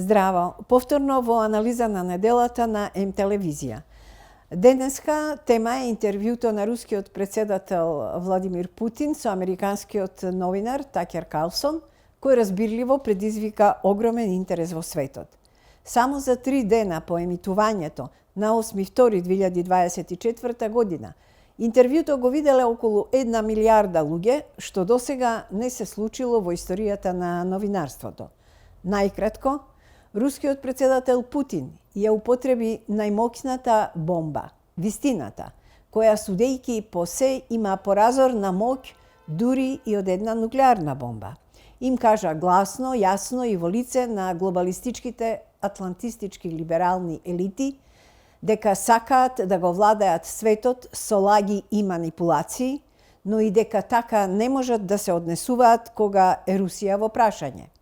Здраво, повторно во анализа на неделата на М телевизија. Денеска тема е интервјуто на рускиот председател Владимир Путин со американскиот новинар Такер Карлсон, кој разбирливо предизвика огромен интерес во светот. Само за 3 дена по емитувањето на 8.2.2024 година, интервјуто го виделе околу 1 милиарда луѓе, што досега не се случило во историјата на новинарството. Најкратко, рускиот председател Путин ја употреби најмоќната бомба, вистината, која судејки по се има поразорна моќ дури и од една нуклеарна бомба. Им кажа гласно, јасно и во лице на глобалистичките атлантистички либерални елити дека сакаат да го владеат светот со лаги и манипулации, но и дека така не можат да се однесуваат кога е Русија во прашање.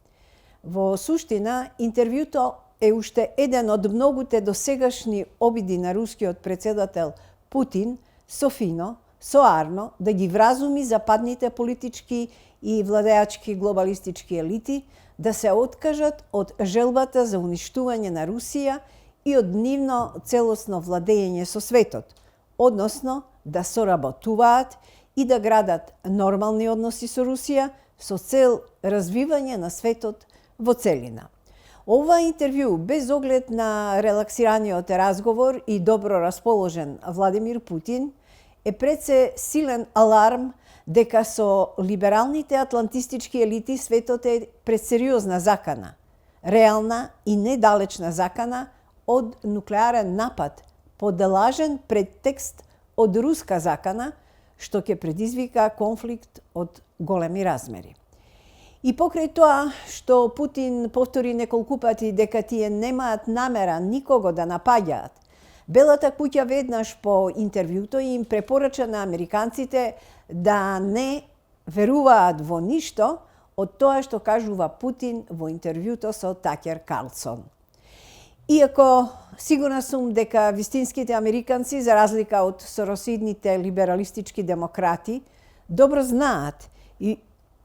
Во суштина, интервјуто е уште еден од многуте досегашни обиди на рускиот председател Путин со фино, со арно, да ги вразуми западните политички и владеачки глобалистички елити да се откажат од желбата за уништување на Русија и од нивно целосно владење со светот, односно да соработуваат и да градат нормални односи со Русија со цел развивање на светот во целина. Ова интервју, без оглед на релаксираниот разговор и добро расположен Владимир Путин, е пред се силен аларм дека со либералните атлантистички елити светот е пред сериозна закана, реална и недалечна закана од нуклеарен напад под лажен предтекст од руска закана, што ќе предизвика конфликт од големи размери. И покрај тоа што Путин повтори неколку пати дека тие немаат намера никого да напаѓаат, Белата куќа веднаш по интервјуто им препорача на американците да не веруваат во ништо од тоа што кажува Путин во интервјуто со Такер Карлсон. Иако сигурна сум дека вистинските американци, за разлика од соросидните либералистички демократи, добро знаат и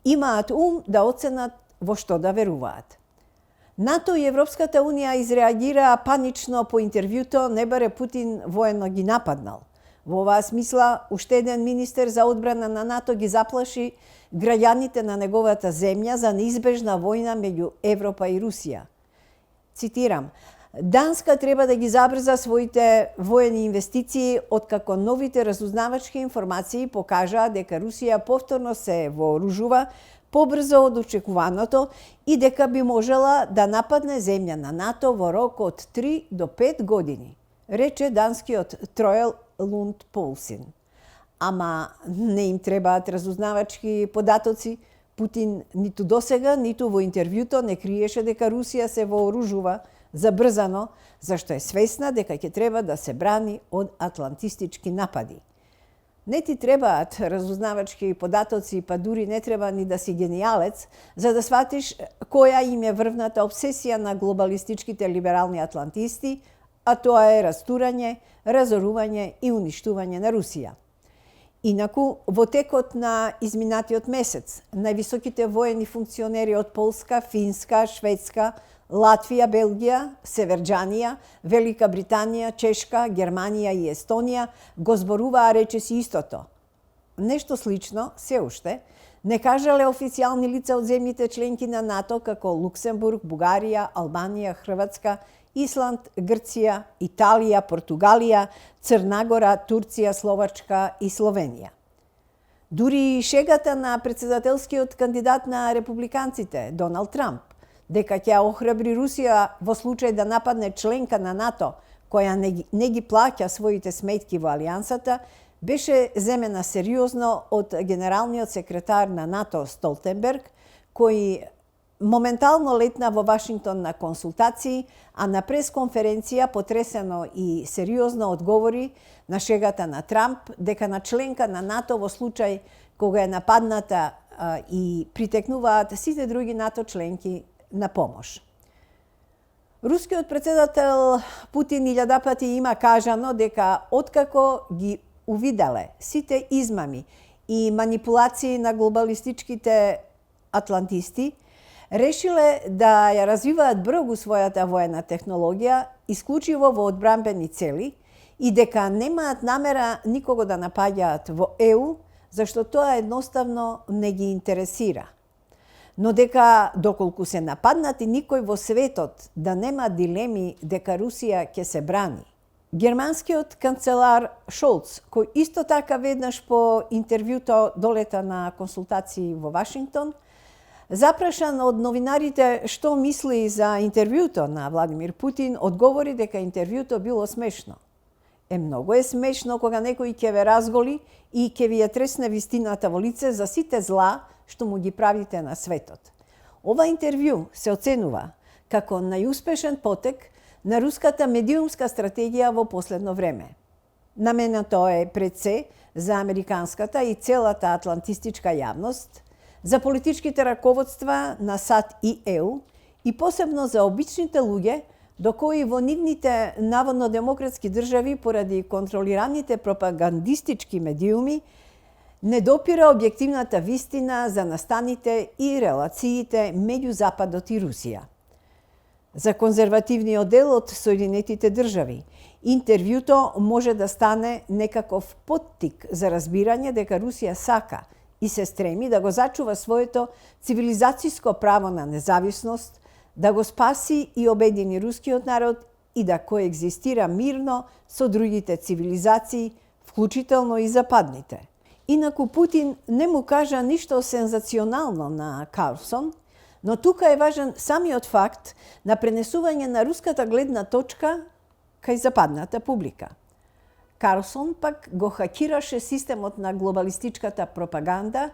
имаат ум да оценат во што да веруваат. НАТО и Европската Унија изреагираа панично по интервјуто, не баре Путин воено ги нападнал. Во оваа смисла, уште еден министер за одбрана на НАТО ги заплаши граѓаните на неговата земја за неизбежна војна меѓу Европа и Русија. Цитирам: Данска треба да ги забрза своите воени инвестиции откако новите разузнавачки информации покажаа дека Русија повторно се вооружува побрзо од очекуваното и дека би можела да нападне земја на НАТО во рок од 3 до 5 години, рече данскиот Троел Лунд Полсин. Ама не им требаат разузнавачки податоци. Путин ниту досега, ниту во интервјуто не криеше дека Русија се вооружува забрзано, зашто е свесна дека ќе треба да се брани од атлантистички напади. Не ти требаат разузнавачки податоци, па дури не треба ни да си генијалец, за да сватиш која им е врвната обсесија на глобалистичките либерални атлантисти, а тоа е растурање, разорување и уништување на Русија. Инаку, во текот на изминатиот месец, највисоките воени функционери од Полска, Финска, Шведска, Латвија, Белгија, Северџанија, Велика Британија, Чешка, Германија и Естонија го зборуваа речиси истото. Нешто слично, се уште, не кажале официјални лица од земјите членки на НАТО како Луксембург, Бугарија, Албанија, Хрватска, Исланд, Грција, Италија, Португалија, Црнагора, Турција, Словачка и Словенија. Дури шегата на председателскиот кандидат на републиканците, Доналд Трамп, дека ќе охрабри Русија во случај да нападне членка на НАТО, која не ги плаќа своите сметки во алијансата, беше земена сериозно од генералниот секретар на НАТО Столтенберг, кој моментално летна во Вашингтон на консултации, а на пресконференција потресено и сериозно одговори на шегата на Трамп дека на членка на НАТО во случај кога е нападната и притекнуваат сите други НАТО членки на помош. Рускиот председател Путин 1000 пати има кажано дека откако ги увиделе сите измами и манипулации на глобалистичките атлантисти, решиле да ја развиваат бргу својата воена технологија исклучиво во одбранбени цели и дека немаат намера никого да напаѓаат во ЕУ, зашто тоа едноставно не ги интересира. Но дека доколку се нападнати никој во светот да нема дилеми дека Русија ќе се брани. Германскиот канцелар Шолц, кој исто така веднаш по интервјуто долета на консултации во Вашингтон, запрашан од новинарите што мисли за интервјуто на Владимир Путин, одговори дека интервјуто било смешно. Многу е смешно кога некој ќе ве разголи и ќе ви ја тресне вистината во лице за сите зла што му ги правите на светот. Ова интервју се оценува како најуспешен потек на руската медиумска стратегија во последно време. Наменато е пред се за американската и целата атлантистичка јавност, за политичките раководства на САД и ЕУ и посебно за обичните луѓе до кои во нивните наводно демократски држави поради контролираните пропагандистички медиуми не допира објективната вистина за настаните и релациите меѓу Западот и Русија. За конзервативниот дел од Соединетите држави, интервјуто може да стане некаков поттик за разбирање дека Русија сака и се стреми да го зачува своето цивилизацијско право на независност, да го спаси и обедини рускиот народ и да коегзистира мирно со другите цивилизации, вклучително и западните. Инаку Путин не му кажа ништо сензационално на Карлсон, но тука е важен самиот факт на пренесување на руската гледна точка кај западната публика. Карлсон пак го хакираше системот на глобалистичката пропаганда,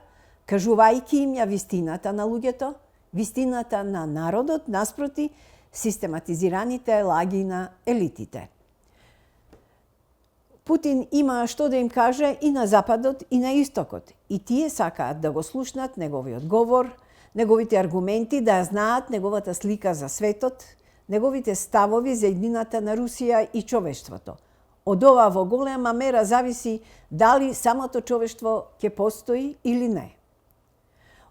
кажувајќи им ја вистината на луѓето, вистината на народот наспроти систематизираните лаги на елитите. Путин има што да им каже и на Западот и на Истокот, и тие сакаат да го слушнат неговиот говор, неговите аргументи, да ја знаат неговата слика за светот, неговите ставови за иднината на Русија и човештвото. Од ова во голема мера зависи дали самото човештво ќе постои или не.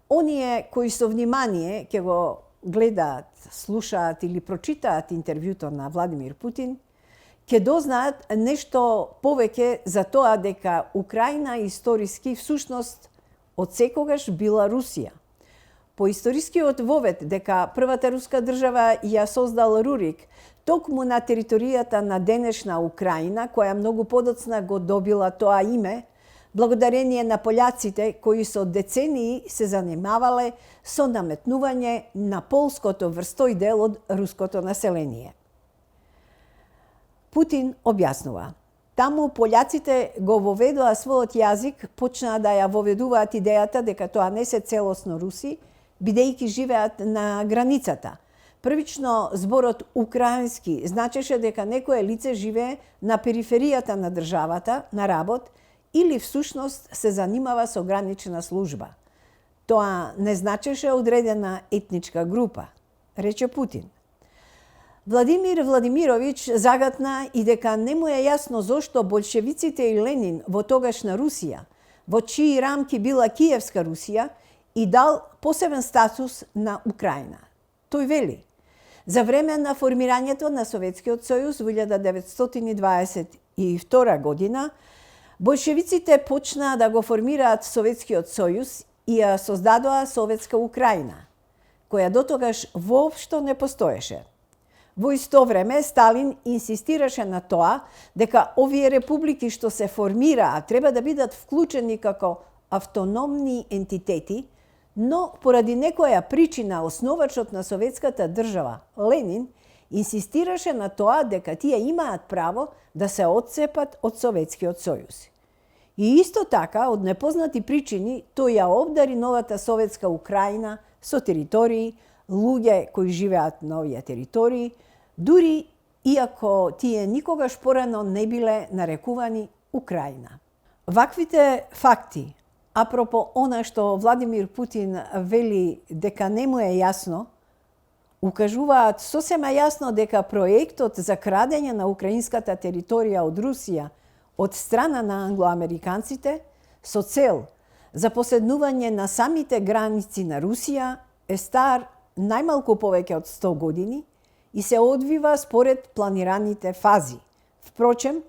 Оние кои со внимание ќе го гледаат, слушаат или прочитаат интервјуто на Владимир Путин, ќе дознаат нешто повеќе за тоа дека Украина историски всушност од секогаш била Русија. По историскиот вовед дека првата руска држава ја создал Рурик токму на територијата на денешна Украина, која многу подоцна го добила тоа име, благодарение на пољаците кои со децении се занимавале со наметнување на полското врстој дел од руското население. Путин објаснува. Таму пољаците го воведоа својот јазик, почнаа да ја воведуваат идејата дека тоа не се целосно руси, бидејќи живеат на границата. Првично зборот украински значеше дека некое лице живее на периферијата на државата, на работ, или всушност се занимава со гранична служба. Тоа не значеше одредена етничка група, рече Путин. Владимир Владимировиќ загатна и дека не му е јасно зошто болшевиците и Ленин во тогашна Русија, во чии рамки била Киевска Русија, и дал посебен статус на Украина. Тој вели: за време на формирањето на Советскиот сојуз во 1922 година, болшевиците почнаа да го формираат Советскиот сојуз и ја создадоа Советска Украина, која дотогаш воопшто не постоеше. Во исто време Сталин инсистираше на тоа дека овие републики што се формираа треба да бидат вклучени како автономни ентитети, но поради некоја причина основачот на советската држава, Ленин, инсистираше на тоа дека тие имаат право да се отцепат од Советскиот сојуз. И исто така, од непознати причини, тој ја обдари новата Советска Украина со територии, луѓе кои живеат на овие територии, дури иако тие никогаш порано не биле нарекувани Украина. Ваквите факти, апропо она што Владимир Путин вели дека не му е јасно, укажуваат сосема јасно дека проектот за крадење на украинската територија од Русија од страна на англоамериканците со цел за поседнување на самите граници на Русија е стар најмалку повеќе од 100 години и се одвива според планираните фази. Впрочем,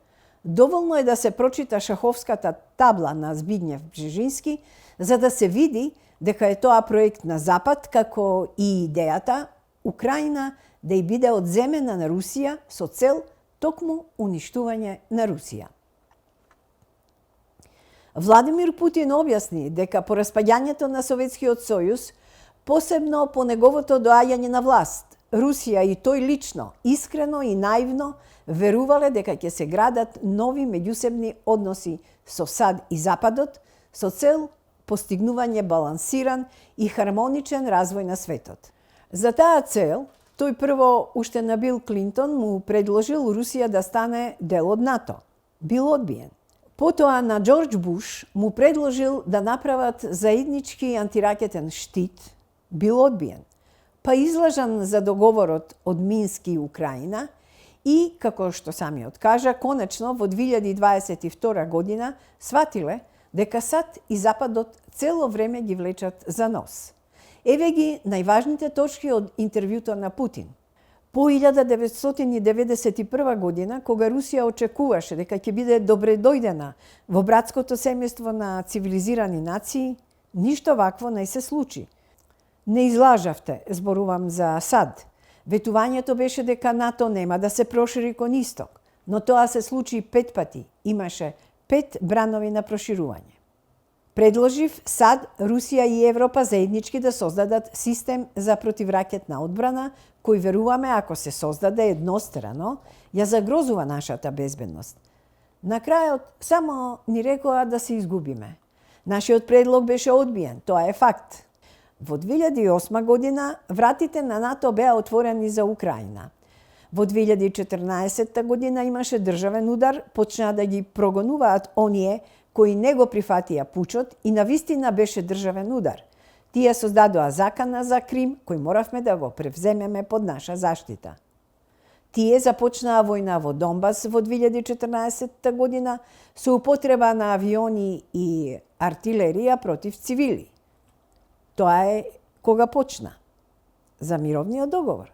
доволно е да се прочита шаховската табла на Збигнев Бжежински за да се види дека е тоа проект на Запад, како и идејата Украина да ја биде одземена на Русија со цел токму уништување на Русија. Владимир Путин објасни дека по распаѓањето на Советскиот сојуз, посебно по неговото доаѓање на власт, Русија и тој лично, искрено и наивно верувале дека ќе се градат нови меѓусебни односи со САД и Западот со цел постигнување балансиран и хармоничен развој на светот. За таа цел, тој прво уште на Бил Клинтон му предложил Русија да стане дел од НАТО. Бил одбиен. Потоа на Џорџ Буш му предложил да направат заеднички антиракетен штит. Бил одбиен. Па излажан за договорот од Мински и Украина и, како што самиот кажа, конечно во 2022 година сватиле дека САД и Западот цело време ги влечат за нос. Еве ги најважните точки од интервјуто на Путин. По 1991 година, кога Русија очекуваше дека ќе биде добре дојдена во братското семејство на цивилизирани нации, ништо вакво не се случи. Не излажавте, зборувам за САД. Ветувањето беше дека НАТО нема да се прошири кон исток, но тоа се случи 5 пати. Имаше 5 бранови на проширување. Предложив САД, Русија и Европа заеднички да создадат систем за противракетна одбрана, кој веруваме ако се создаде еднострано, ја загрозува нашата безбедност. На крајот само ни рекоа да се изгубиме. Нашиот предлог беше одбиен, тоа е факт. Во 2008 година вратите на НАТО беа отворени за Украина. Во 2014 година имаше државен удар, почнаа да ги прогонуваат оние кои не го прифатија пучот и навистина беше државен удар. Тие создадоа закана за Крим, кој моравме да го превземеме под наша заштита. Тие започнаа војна во Донбас во 2014 година со употреба на авиони и артилерија против цивили. Тоа е кога почна. За мировниот договор.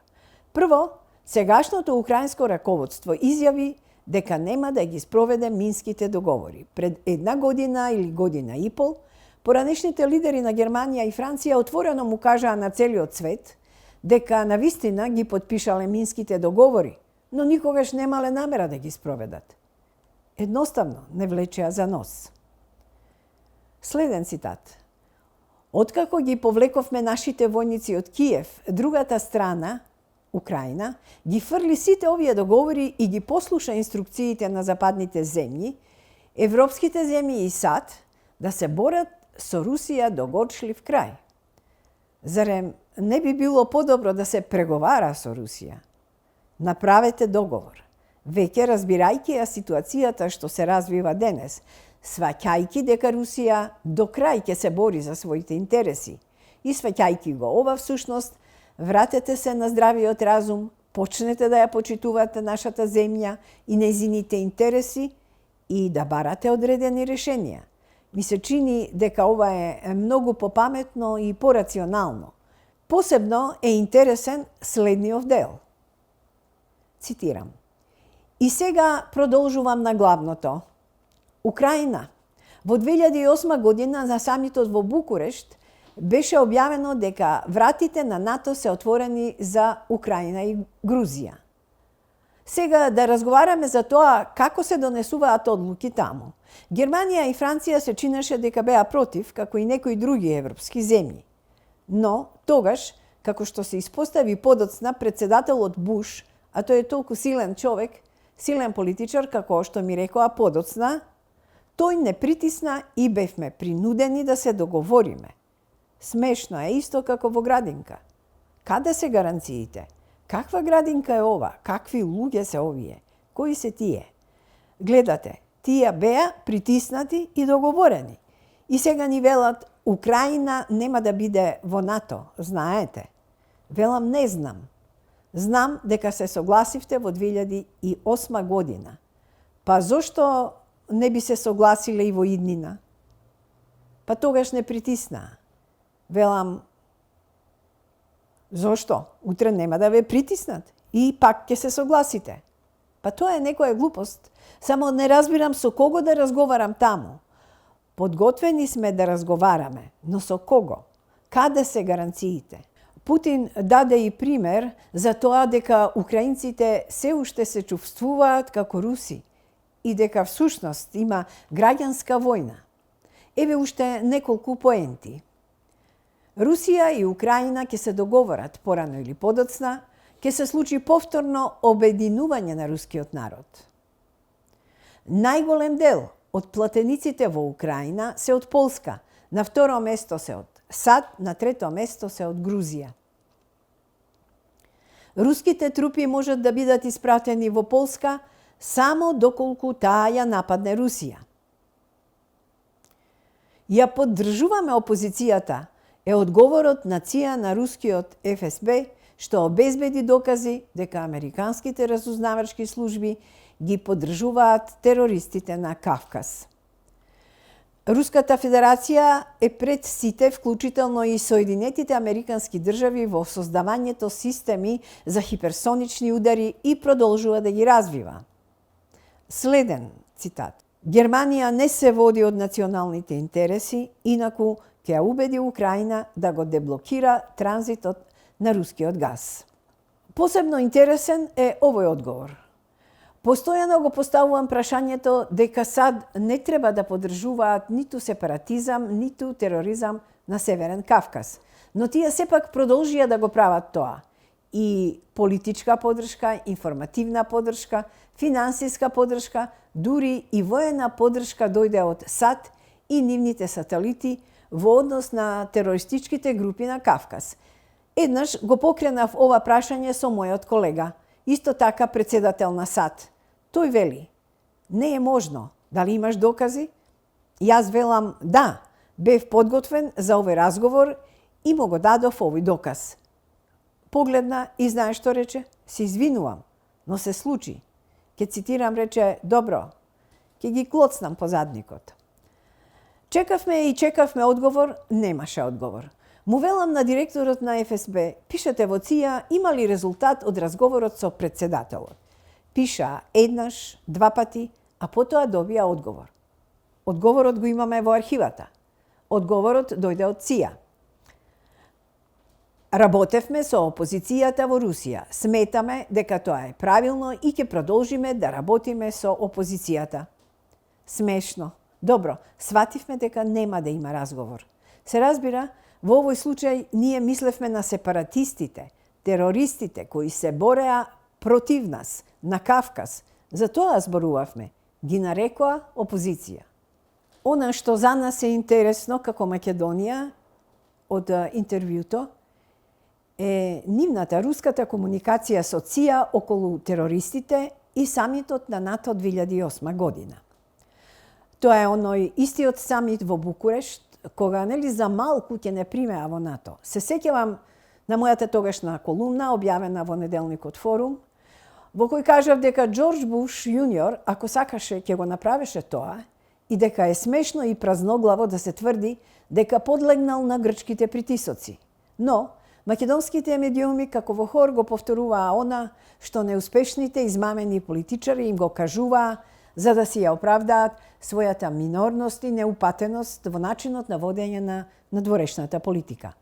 Прво, сегашното украинско раководство изјави дека нема да ги спроведе Минските договори. Пред 1 година или година и пол, поранешните лидери на Германија и Франција отворено му кажаа на целиот свет дека навистина ги подпишале Минските договори, но никогаш немале намера да ги спроведат. Едноставно не влечеа за нос. Следен цитат. Откако ги повлековме нашите војници од Киев, другата страна, Украина, ги фрли сите овие договори и ги послуша инструкциите на западните земји, европските земји и САД да се борат со Русија до горчлив крај. Зарем не би било подобро да се преговара со Русија? Направете договор. Веќе разбирајќи ја ситуацијата што се развива денес, сваќајќи дека Русија до крај ќе се бори за своите интереси и сваќајќи го ова всушност, вратете се на здравиот разум, почнете да ја почитувате нашата земја и нејзините интереси и да барате одредени решенија. Ми се чини дека ова е многу попаметно и порационално. Посебно е интересен следниот дел. Цитирам. И сега продолжувам на главното. Украина. Во 2008 година на самитот во Букурешт беше објавено дека вратите на НАТО се отворени за Украина и Грузија. Сега да разговараме за тоа како се донесуваат одлуки таму. Германија и Франција се чинеше дека беа против, како и некои други европски земји. Но, тогаш, како што се испостави подоцна, председателот Буш, а тој е толку силен човек, силен политичар, како што ми рекоа подоцна, тој не притисна и бевме принудени да се договориме. Смешно е исто како во градинка. Каде се гаранциите? Каква градинка е ова? Какви луѓе се овие? Кои се тие? Гледате, тие беа притиснати и договорени. И сега ни велат, Украина нема да биде во НАТО, знаете. Велам, не знам. Знам дека се согласивте во 2008 година. Па зошто не би се согласиле и во иднина? Па тогаш не притиснаа. Велам, Зошто? Утре нема да ве притиснат и пак ќе се согласите. Па тоа е некоја глупост. Само не разбирам со кого да разговарам таму. Подготвени сме да разговараме, но со кого? Каде се гаранциите? Путин даде и пример за тоа дека украинците се уште се чувствуваат како руси и дека всушност има граѓанска војна. Еве уште неколку поенти. Русија и Украина ќе се договорат порано или подоцна, ќе се случи повторно обединување на рускиот народ. Најголем дел од платениците во Украина се од Полска, на второ место се од САД, на трето место се од Грузија. Руските трупи можат да бидат испратени во Полска само доколку таа ја нападне Русија. Ја поддржуваме опозицијата е одговорот на ЦИА на рускиот ФСБ, што обезбеди докази дека американските разузнавачки служби ги поддржуваат терористите на Кавказ. Руската Федерација е пред сите, вклучително и Соединетите Американски држави, во создавањето системи за хиперсонични удари и продолжува да ги развива. Следен цитат. Германија не се води од националните интереси, инаку ќе ја убеди Украина да го деблокира транзитот на рускиот газ. Посебно интересен е овој одговор. Постојано го поставувам прашањето дека САД не треба да поддржуваат ниту сепаратизам, ниту тероризам на Северен Кавказ, но тие сепак продолжија да го прават тоа. И политичка поддршка, информативна поддршка, финансиска поддршка, дури и воена поддршка дојде од САД и нивните сателити во однос на терористичките групи на Кавказ. Еднаш го покренав ова прашање со мојот колега, исто така председател на САД. Тој вели, не е можно, дали имаш докази? Јас велам, да, бев подготвен за овој разговор и му го дадов овој доказ. Погледна и знае што рече? Се извинувам, но се случи. Ке цитирам, рече, добро, ке ги клоцнам по задникот. Чекавме одговор, немаше одговор. Му велам на директорот на ФСБ, пишете во ЦИА, има ли резултат од разговорот со председателот? Пиша еднаш, два пати, а потоа добија одговор. Одговорот го имаме во архивата. Одговорот дојде од ЦИА. Работевме со опозицијата во Русија. Сметаме дека тоа е правилно и ќе продолжиме да работиме со опозицијата. Смешно. Добро, свативме дека нема да има разговор. Се разбира, во овој случај ние мислевме на сепаратистите, терористите кои се бореа против нас, на Кавказ. За тоа зборувавме. Ги нарекоа опозиција. Она што за нас е интересно како Македонија од интервјуто е нивната руската комуникација со ЦИА околу терористите и самитот на НАТО 2008 година. Тоа е оној истиот самит во Букурешт, кога за малку ќе не примеа во НАТО. Се сеќавам на мојата тогашна колумна, објавена во неделникот Форум, во кој кажав дека Џорџ Буш јуниор, ако сакаше, ќе го направеше тоа, и дека е смешно и празноглаво да се тврди дека подлегнал на грчките притисоци. Но, македонските медиуми како во хор го повторуваа она што неуспешните измамени политичари им го кажуваа за да си ја оправдаат својата минорност и неупатеност во начинот на водење на надворешната политика.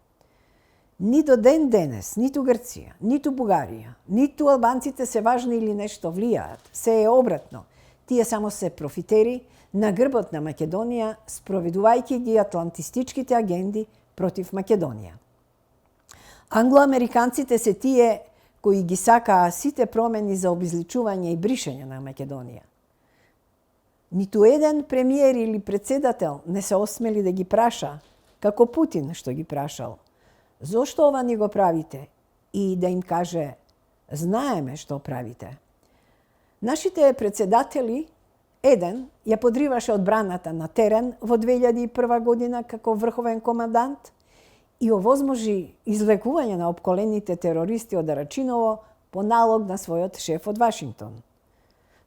Ни до ден денес, ниту Грција, ниту Бугарија, ниту албанците се важни или нешто влијаат. Се е обратно. Тие само се профитери на грбот на Македонија, спроведувајќи ги атлантистичките агенди против Македонија. Англоамериканците се тие кои ги сакаа сите промени за обезличување и бришење на Македонија. Ниту еден премиер или председател не се осмели да ги праша, како Путин што ги прашал. Зошто ова ни го правите? И да им каже, знаеме што правите. Нашите председатели, еден ја подриваше одбраната на терен во 2001 година како врховен командант и овозможи извлекување на опколените терористи од Арачиново по налог на својот шеф од Вашингтон.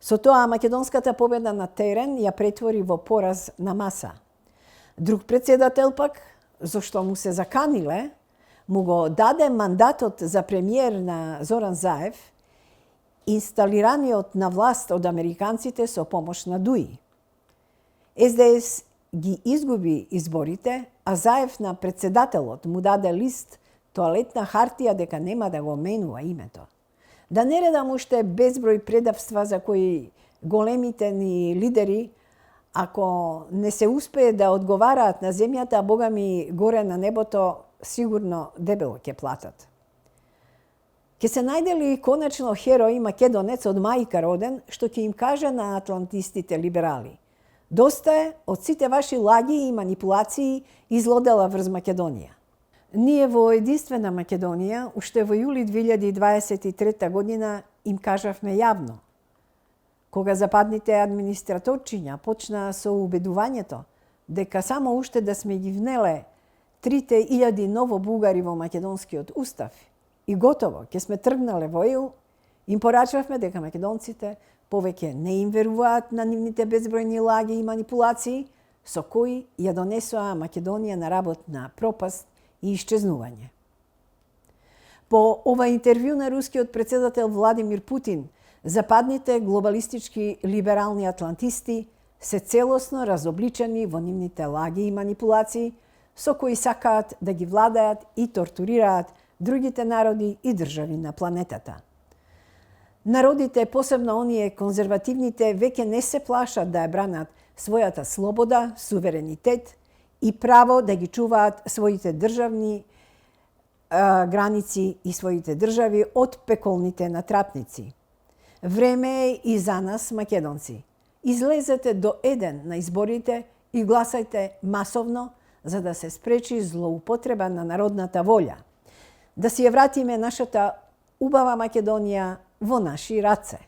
Со тоа македонската победа на терен ја претвори во пораз на маса. Друг председател пак, зашто му се заканиле, му го даде мандатот за премиер на Зоран Заев, инсталираниот на власт од американците со помош на ДУИ. СДС ги изгуби изборите, а Заев на председателот му даде лист тоалетна хартија дека нема да го менува името. Да не редам уште безброј предавства за кои големите ни лидери, ако не се успее да одговараат на земјата, Бога ми горе на небото, сигурно дебело ќе платат. Ке се најдели конечно херој македонец од мајка роден, што ќе им каже на атлантистите либерали: доста е од сите ваши лаги и манипулации и злодела врз Македонија. Ние во Единствена Македонија, уште во јули 2023 година, им кажавме јавно. Кога западните администраторчиња почнаа со убедувањето дека само уште да сме ги внеле 3000 ново бугари во македонскиот устав и готово, ќе сме тргнале во ЕУ, им порачавме дека македонците повеќе не им веруваат на нивните безбројни лаги и манипулации, со кои ја донесоа Македонија на работна пропаст и исчезнување. По ова интервју на рускиот председател Владимир Путин, западните глобалистички либерални атлантисти се целосно разобличени во нивните лаги и манипулации, со кои сакаат да ги владаат и тортурираат другите народи и држави на планетата. Народите, посебно оние конзервативните, веќе не се плашат да ја бранат својата слобода, суверенитет и право да ги чуваат своите државни граници и своите држави од пеколните натрапници. Време е и за нас, македонци. Излезете до еден на изборите и гласајте масовно, за да се спречи злоупотреба на народната волја. Да си ја вратиме нашата убава Македонија во наши раце.